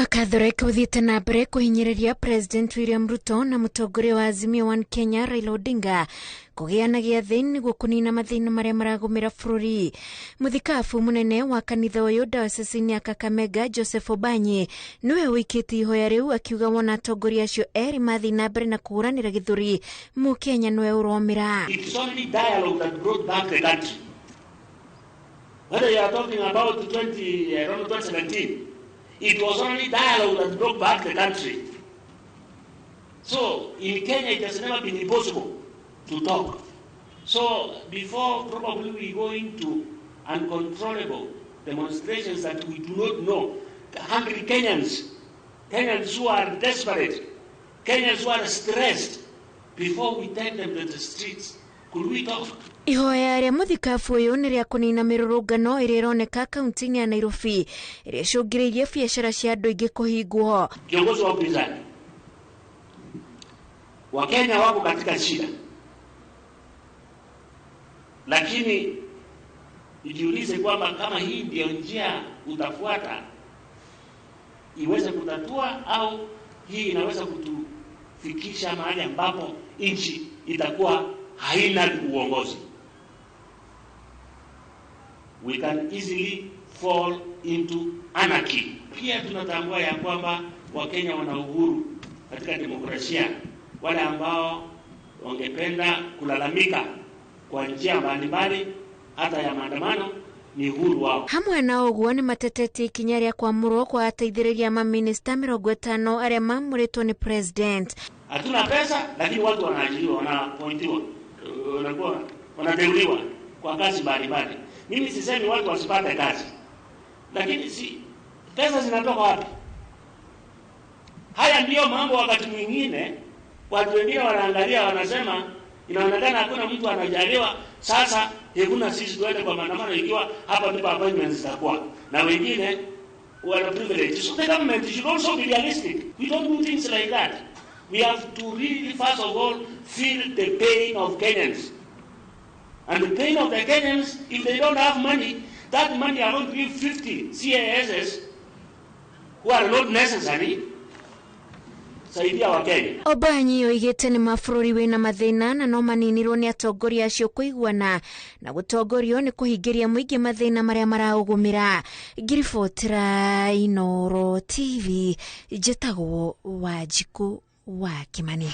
Wa Catholic ũthiĩte na mbere kũhinyĩrĩria President William Ruto na mũtongoria wa Azimio One Kenya Raila Odinga kũgĩa na gĩathĩ nĩguo kũnina mathĩna marĩa maragũmĩra bũrũri. Mũthikabu mũnene wa kanitha ũyũ diocese-inĩ ya Kakamega Joseph Obanyi nĩwe ũikĩtie ihoya rĩu akiuga wona atongoria acio erĩ mathiĩ na mbere na kũhũranĩra gĩthũri Mũkenya nĩwe ũromĩra. It's only dialogue that brought back the country. Whether you are talking about 20, I don't know, 2017, it was only dialogue that brought back the country. So in Kenya, it has never been impossible to talk. So before probably we go into uncontrollable demonstrations that we do not know, hungry Kenyans, Kenyans who are desperate, Kenyans who are stressed, before we take them to the streets, could we talk? Ihoya rĩa mũthikabu ũyũ nĩ rĩa kũnina mĩrũrũngano ĩrĩa ĩroneka kaunti-inĩ ya Nairobi ĩrĩa ĩcũngĩrĩirie biacara cia andũ aingĩ kũhingwo. Kiongozi wa upinzani, Wakenya wako katika shida, lakini ijiulize kwamba kama hii ndio njia utafuata iweze kutatua au hii inaweza kutufikisha mahali ambapo nchi itakuwa haina uongozi. We can easily fall into anarchy. Pia tunatambua ya kwamba Wakenya wana uhuru katika demokrasia. Wale ambao wangependa kulalamika kwa njia mbalimbali hata ya maandamano ni uhuru wao. Hamwe na ũguo nĩ matetetie ikinya rĩa kwamũrwo kwa ateithĩrĩria mamĩnĩsta 50 arĩa mamũrĩtwo nĩ president. Hatuna pesa, lakini watu wanaajiriwa, wanapointiwa, wanakuwa wanateuliwa kwa kazi mbalimbali. Mimi sisemi watu wasipate kazi, lakini si pesa zinatoka wapi? Haya ndiyo mambo wakati mwingine watu wengine wanaangalia wanasema, inaonekana hakuna mtu anajaliwa. Sasa hakuna sisi tuende kwa maandamano ikiwa hapa ndipo appointments zitakuwa, na wengine wana privilege. So the government should also be realistic. We don't do things like that. We have to really first of all feel the pain of Kenyans. And the pain of the Kenyans, if they don't have money, that money are going to give 50 CASs who are not necessary. Saidia Wakenya. Obanyi oigĩte nĩ mabũrũri wĩna mathĩna na no maninirwo nĩ atongoria acio kũiguana na gũtongorio nĩ kũhingĩria mũingĩ mathĩna marĩa maraũgũmĩra. Ngiribotera Inooro TV, njĩtagwo Wanjikũ wa Kĩmani.